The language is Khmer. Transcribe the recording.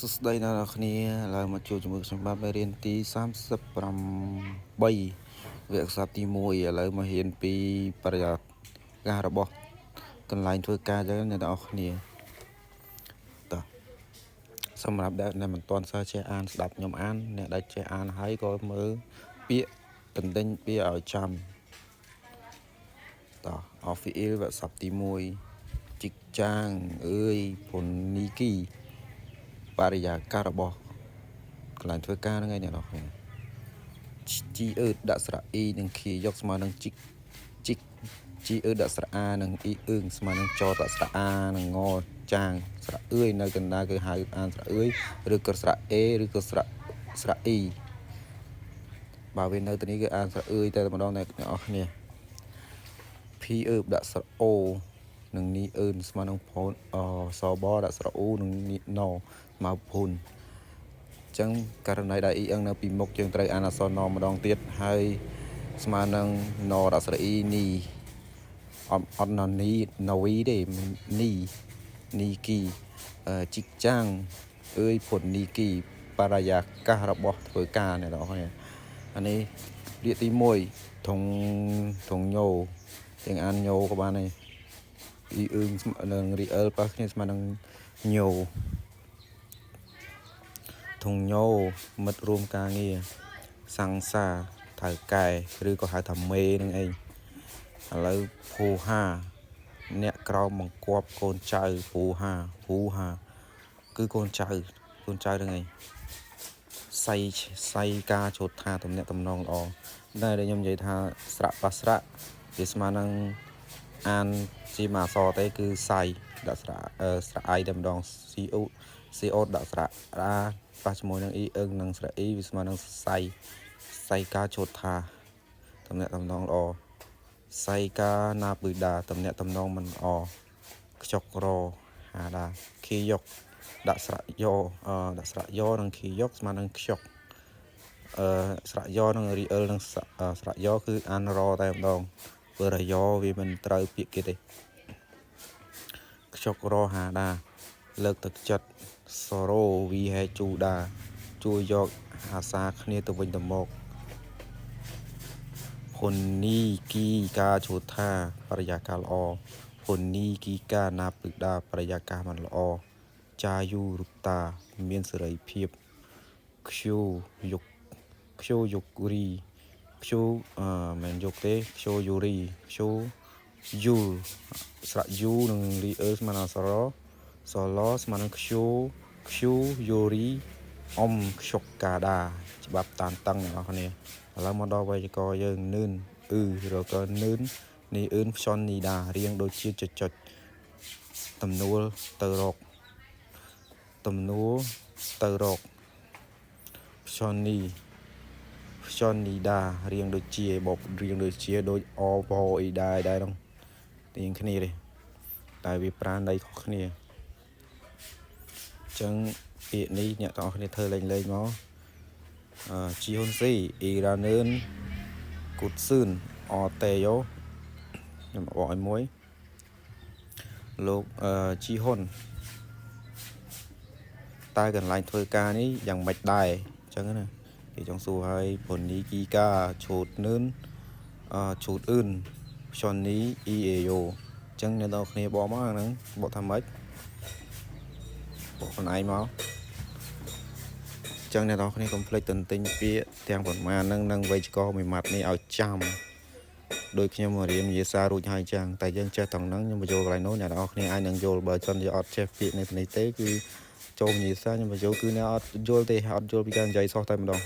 សួស្តីអ្នកនរគ្នាឥឡូវមកជួបជាមួយខ្ញុំបាទមេរៀនទី38វគ្គសព្ទទី1ឥឡូវមករៀនពីបរិយាកាសរបស់កន្លែងធ្វើការចឹងអ្នកនរគ្នាតោះសម្រាប់ដែលអ្នកមិនទាន់សូវចេះអានស្ដាប់ខ្ញុំអានអ្នកដែលចេះអានហើយក៏មើលពាក្យតន្ទិញពាក្យឲ្យចាំតោះ Office វគ្គសព្ទទី1ជីកចាងអើយភុននីគីបរិយាកាសរបស់កន្លែងធ្វើការហ្នឹងឯងអ្នកនរគ្នា ជីអឺដាក់ស្រៈអ៊ីនិងខីយកស្មើនឹងជីកជីកជីអឺដាក់ស្រៈអានិងអ៊ីអឺងស្មើនឹងចដាក់ស្រៈអានិងងចាងស្រៈអឿយនៅកណ្ដាលគឺហៅអានស្រៈអឿយឬក៏ស្រៈអេឬក៏ស្រៈស្រៈអ៊ីបើវានៅទីនេះគឺអានស្រៈអឿយតែម្ដងអ្នកនរគ្នាភីអឺដាក់ស្រៈអូនិងនីអឺនស្មើនឹងផូនអសបដាក់ស្រៈអូនិងនីណស្មើភូនចឹងករណីដែលអ៊ីអឹងនៅពីមុខយើងត្រូវអានអក្សរណម្ដងទៀតហើយស្មើនឹងណដាក់ស្រៈអ៊ីនីអត់អត់ណនីណវីទេនីនីគីជីកចាងអើយភុននីគីបរិយាកាសរបស់ធ្វើការអ្នកនរគ្នាអានេះពាក្យទី1ថងថងញោទាំងអានញោក៏បានដែរអ៊ីអឹងនឹងរីអិលប៉ះគ្នាស្មើនឹងញោថងញោមិត្តរួមការងារសង្សារថៅកែឬក៏ហៅថាមេនឹងឯងឥឡូវភូហាអ្នកក្រោមបង្គាប់កូនចៅភូហាភូហាគឺកូនចៅកូនចៅនឹងឯងសៃសៃការជោតថាទំនាក់ទំនងល្អតែដែលខ្ញុំនិយាយថាស្រៈប៉ះស្រៈវាស្មើនឹងអានជាមួយអក្សរទេគឺសៃដាក់ស្រៈស្រៈអៃតែម្ដង C O C O ដាក់ស្រៈអាប៉ះជាមួយនឹង E អឹងនិងស្រៈ E វាស្មើនឹងសៃសៃការជោតថាទំនាក់ទំនងល្អសៃកាណាប៊ឺដាទំនាក់ទំនងមិនល្អខ្ចុករហាដាខីយកដាក់ស្រៈយោដាក់ស្រៈយោនិងខីយកស្មើនឹងខ្ចុកអឺស្រៈយោនិងរីអិលនិងស្រៈយោគឺអានរតែម្ដងព្រោះរយោវាមិនត្រូវពាក្យគេទេខ្ចុករហាដាលើកទឹកចិត្តសរោវីហេជូដាជួយយកអាសាគ្នាទៅវិញទៅមកភុននីគីកាជោថាបរិយាកាសល្អភុននីគីកាណាពឹដាបរិយាកាសមិនល្អចាយូរុតាមានសេរីភាពខ្ជូយុកខ្ជូយុករីខ្ជូអឺមិនយុកទេខ្ជូយូរីខ្ជូយូលស្រៈយូនិងរីអឺស្មើនឹងសរសឡស្មើនឹងខ្ជូខ្ជូយូរីអ៊ំខ្ជុកកាដាច្បាប់តានតឹងអ្នកនរគ្នាឥឡូវមកដល់វេយ្យាករណ៍យើងនឿនអឺឬក៏នឿននេះអឿនផ្សននីដារៀងដូចជាចុចចុចទំនួលទៅរកទំនួលទៅរកផ្សននីផ្សននីដារៀងដូចជាបបរៀងដូចជាដូចអបអ៊ីដែរដែរនោះទៀងគ្នាទេតែវាប្រាណ័យខុសគ្នាអញ្ចឹងពាក្យនេះអ្នកទាំងអស់គ្នាធ្វើលេងលេងមកអឺជីហ៊ុនស៊ីអ៊ីរ៉ានឿនគូតស៊ឿនអតេយ៉ូខ្ញុំបកឲ្យមួយលោកជីហ៊ុនតើកន្លែងធ្វើការនេះយ៉ាងម៉េចដែរអញ្ចឹងណាគេចង់សួរឲ្យភុននីគីកាឆូតនឿនអឺឆូតអឿនផ្សននីអ៊ីអេយ៉ូអញ្ចឹងអ្នកទាំងគ្នាបកមកហ្នឹងបកថាម៉េចបកខ្លួនឯងមកអញ្ចឹងអ្នកទាំងគ្នាកុំភ្លេចទន្ទិញពាក្យទាំងប៉ុន្មានហ្នឹងនិងវេយ្យាករណ៍មួយម៉ាត់នេះឲ្យចាំដោយខ្ញុំរៀនវិទ្យាសាស្ត្ររួចហើយចឹងតែយើងចេះត្រង់ហ្នឹងខ្ញុំបញ្ចូលកន្លែងនោះអ្នកទាំងអស់គ្នាអាចនឹងយល់បើសិនជាអត់ចេះពាក្យនៅនេះទេគឺចូលវិទ្យាសាស្ត្រខ្ញុំបញ្ចូលគឺអ្នកអត់យល់ទេអត់យល់ពីការនិយាយសោះតែម្ដង